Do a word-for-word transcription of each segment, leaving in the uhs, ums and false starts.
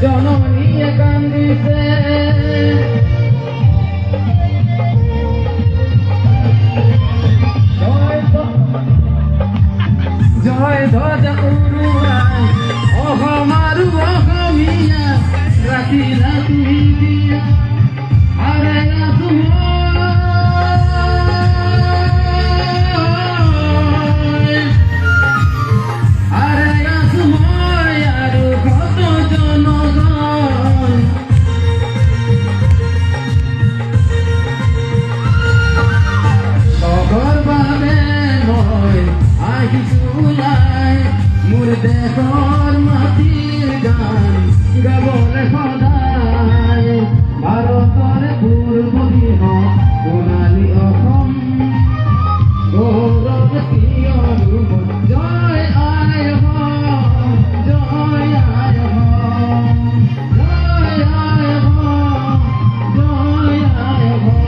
জননীয়ে কান্দিছে। জয় দ-, জয় ধ্বজা উৰুৱাই অসম আৰু অসমীয়া, ৰাখিলা তুমি জীয়াই। আৰে আসময়, আৰে আসময় আৰু কত জনগণ। তহতৰ বাবে মই আহিছো ওলাই, মোৰ দেশৰ মাটিৰ গান গাবলৈ সদায়। ভাৰতৰে পূৰ্ব দিশত সোণালী অসম, গৌৰৱ চিঞৰো জয় আই অসম, জয় আই অসম, জয় আই অসম, জয় আই অসম।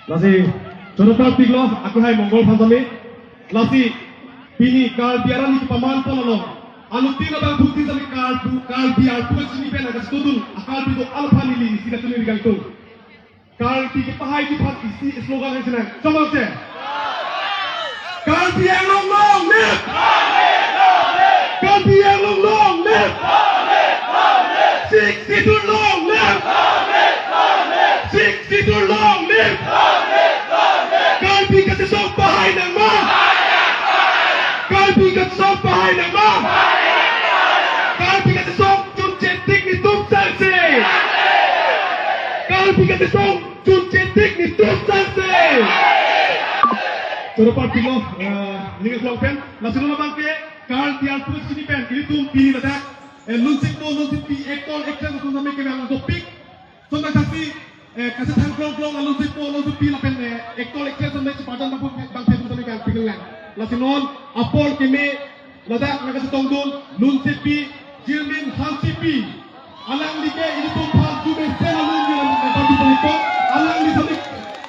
Lasi, choro parpiklo, ako hai Mongol Phangami. Lasi, pini Karbi arat neli paman pon along. Alutin abang bhuti sami Karbi, Karbi arpu kachini pen nangkachetongdun, a Karbi do alpha neli, isi kachini rigang tung. Karbi kepahai kephan isi slogan hai sinang. Chomang se. Karbi Anglong long live! Karbi Anglong long live! Sixth Schedule long live! Sixth Schedule long live! Karbi kachetong pahai nangma! Karbi kachetong pahai nangma! Karbi kachetong chunche tik netum sangse! Karbi kachetong chunche tik netum sangse! Choro parpiklo, eh, ning aklong pen, lasi non abangke, Karbi arpu kachini pen, ilitum pini ladak, eh, lunsepo, lunsepi, actor, actress, atum sami kevang dopik, sonta kasi, eh, kachethang klong klong, lunsepo, lunsepi lapen, eh, actor, actress, sami cheparjan bangphu, bangphu atum sami kevang piklang. Lasi non, apor keme, ladak nangkachetongdun, lunsepi, Chairman Hansepi. Alangli ke ilitum aphan jume sena lun jume nangkachetongdun. Alangli sami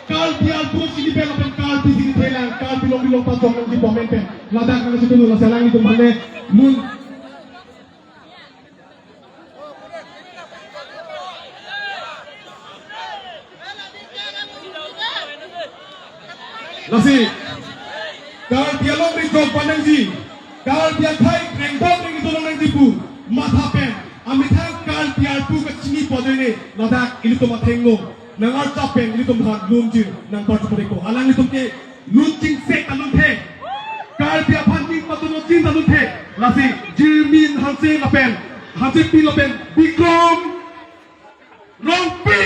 Karbi arpu kachini pen lapen Karbi sini thelang, Karbi longri longpat jong nangji pomen pen. Ladak nangkachetongdun, lasi alanglitum aphan le lun. Lasi, Karbi alongri jok panangji, Karbi akhei rengdok rengdolong nangji pu matha pen, amethang Karbi arpu kachini pajone ladak ilitum athengno. Nang arjap pen ilitum aphan lun ching nangparju ponpo. Alanglitum ke lun chingse ta lunthe. Karbi aphan ning patonok ching ta lunthe. Lasi Jirmin Hanse lapen Hansepi lapen Bikram Rongpi.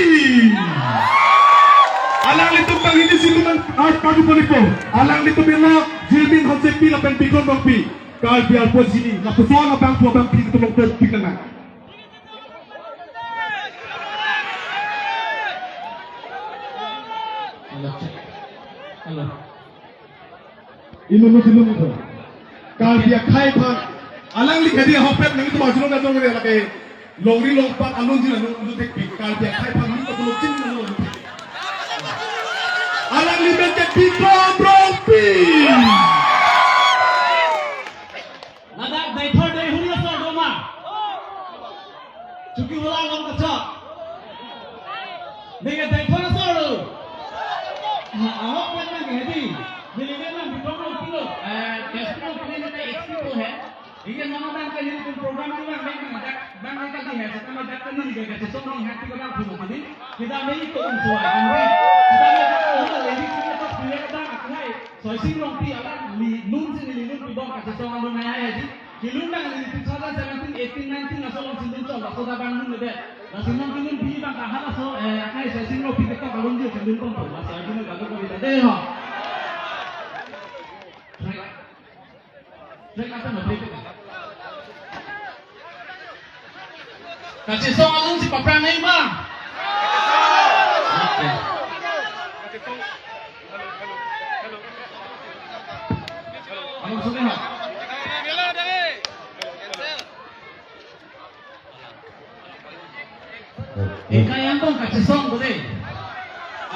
Alanglitum kang ini situ nang arjap parju ponpo. Alanglitum pen lo Jirmin Hansepi lapen Bikram Rongpi. Karbi arpo jini lapuson abang pu abang pi ilitum longtokpik nang. Hello. Hello. Inut inut inut inut. Karbi akhei aphan. Alangli kedi ahokpet nangtum arjulong kajong kedi lake longri longpat alun jin alun alun thekpik. Karbi akhei aphan nangtum kuluk chin alun alun thekpik. Alangli pen ke Bikram Rongpi. Ladak Deithor Deihun asor do ma? Chokihola along kachok. Neke Deithor asor lo. Ha, ahokpet nang ke hedi. Neli ke nang Bikram Rongpi lo. Eh, Tezu Rongpi neke ex-P po he. Neke non abang ke nelitum program tu bang, bang, bang, dak, bang, dak di he. Setame dak ke neli ke kachesong ni hati ke bang phu tini. Kita mei to un suai kan we. Kita mei to un lagi sini to pilih ke bang akhai. Soising Rongpi alangli lun si neli lun pibom kachesong alun nai hedi. Kelun nang neli two thousand seventeen, eighteen, nineteen laso along si lun chot, laso ta bang lun le det. Lasi non kelun pi bang kaha laso, eh, akhai Soising Rongpi ketok alun di si lun pon pon. Lasi adu nang kado kami tade ho. Track. Track apa no track? Kachesong alun si paphrang nai ma? Oke. Alun sungai ma? Eka yang tong kachesong bude.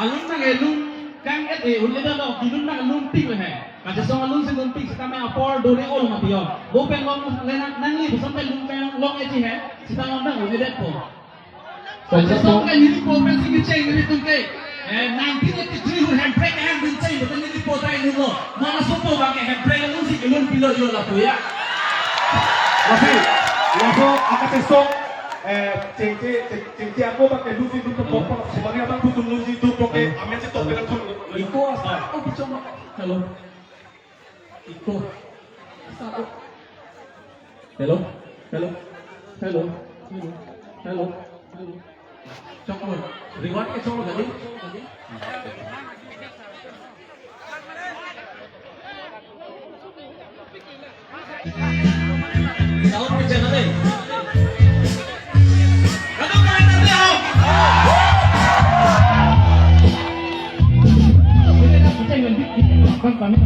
Alun nang elun kang et e un eda lo kelun nang lun tik le he. Kachesong alun si lun tik setame apor dore ol mati yo. Bo pen long le nang nangli bosan pen lun pen long eji he. Setame nang un edet po. Kachesong kan neli po pen si kecheng nelitum ke. Eh, nineteen eighty-three hu Hemprek ahem dun cheng betul neli po tai nu lo. Mana sopo bang ke Hemprek alun si kelun pilo yo lapu ya. Lasi, laso akachesong, eh, chengche, cheng-, chengche ako bang ke lusi lusi pokpok, sebagi abang putum lusi tu poke, amen si tok bilang thong. Iko asa, oh, bichong. Hello. Iko. Asa, oh. Hello? Hello? Hello? Hello? Hello? Hello? Choklo. Reward ke choklo tadi. Saur ke channel eh. Kado kalian nanti ho. Ini kan kucing nanti. Kan kami.